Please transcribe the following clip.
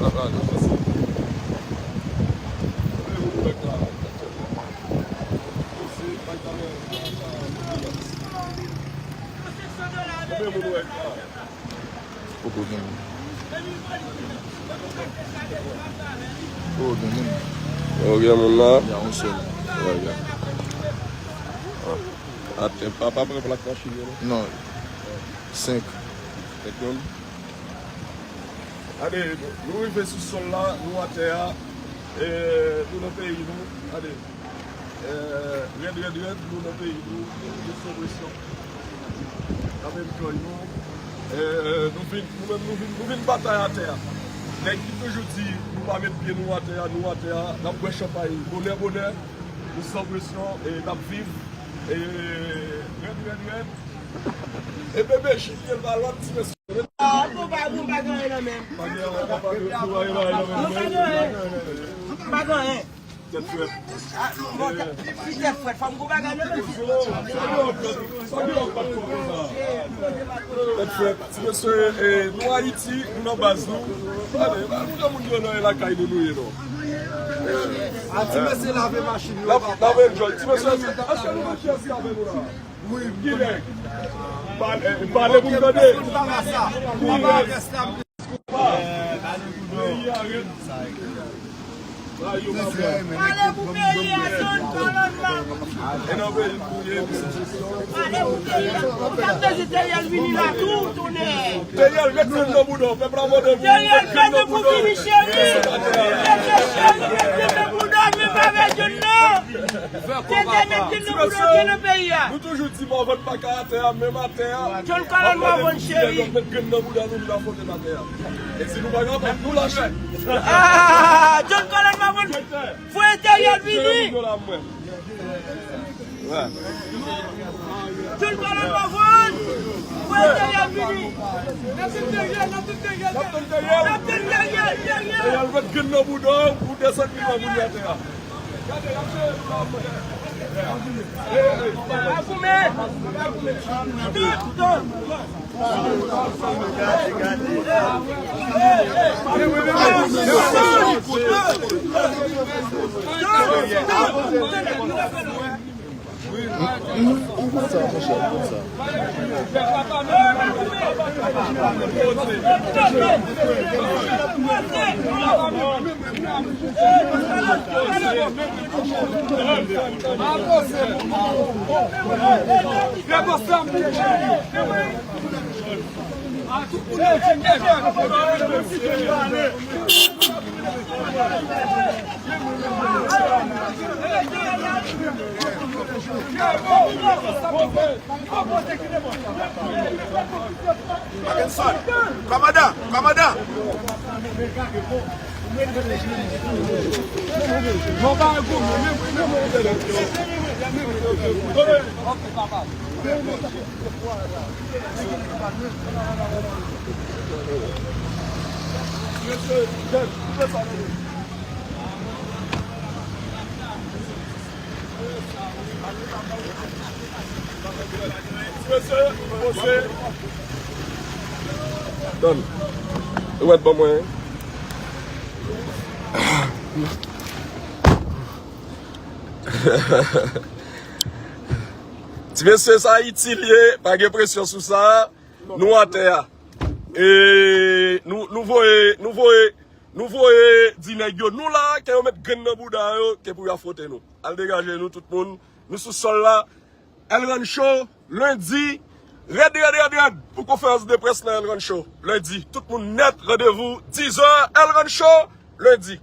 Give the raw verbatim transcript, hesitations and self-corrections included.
Poko gen moun. Poko gen moun. Yo, gen moun la. Y a yon sèl. Atè, pa, pa pran plak machin yo, non? Non. Senk. Senk moun. Gade, nou rive sou sòl la, nou atè a, e, nou nan peyi nou. Gade, e, rèd, rèd, rèd, nou nan peyi nou, nou sou presyon. N ap enjoy nou. E, nou vin, nou menm, nou vin, nou vin batay atè a. Nèg ki toujou di nou pa met pye nou atè a, nou atè a, n ap bwè chanpay bonè, bonè. Nou san presyon, e n ap viv. E, rèd, rèd, rèd. E bebe, chifye l pa lòt ti mesye. Ah, bon, pa, bon, pa gen anyen nan men. Pa gen anyen, pa gen anyen nan men. Non, pa gen anyen. Pa gen anyen. Tèt frèt. Ah, bon, tèt, si tèt frèt, fò m gon bagay nan men. Tèt frèt. Ti mesye, eh, nou Ayiti, nou nan baz nou. Gade, pa moun moun yo nan lakay nou nou ye, non. Ah, ti mesye lave machin yo, papa. Lave enjoy. Ti mesye, èske nou mache èske avè nou la? Wi, wi. Kilè? Pale, pale pou m tande. Kilè? Peyi a rèd. Pale pou peyi a, John Colonne Mavon. Pale pou peyi a. Ou t ap bezwen Teriel vini la tou, tonnè. Teriel, ret grenn nan bouda w. Pèp la mande pou Teriel, ret grenn nan bouda w. Vini, cheri. Ret cheri, ret grenn nan bouda w, men pa vè John, non. Tete met grenn nan bouda w nan peyi a. Nou toujou di Mavon pa ka atè a, menm atè a. John Colonne Mavon, cheri. Met grenn nan bouda nou, nou afwonte atè a. E si nou pa kapab, nou lache. Ah, John Colonne Mavon. Voye Teriel vini. John Colonne Mavon. Voye Teriel vini. N ap tann Teriel, n ap tann Teriel. N ap tann Teriel, Teriel. Teriel met grenn nan bouda w pou desann li nan boulye atè a. Ou konn sa, monchè, ou konn sa. Kòmandan, kòmandan. Donn. Ou mèt ban mwen. Ti mesye, sa Ayiti l ye, pa gen presyon sou sa. Nou atè a. E nou, nou voye, nou voye, nou voye di nèg yo, nou la, ke yo met grenn nan bouda yo, ke pou yo afwonte nou. Al degaje nou, tout moun. Nou sou sòl la. El Rancho, lendi. Rèd, rèd, rèd, rèd. Pou konferans de près nan El Rancho. Lendi. Tout moun nèt, randevou, diz è, El Rancho, lendi.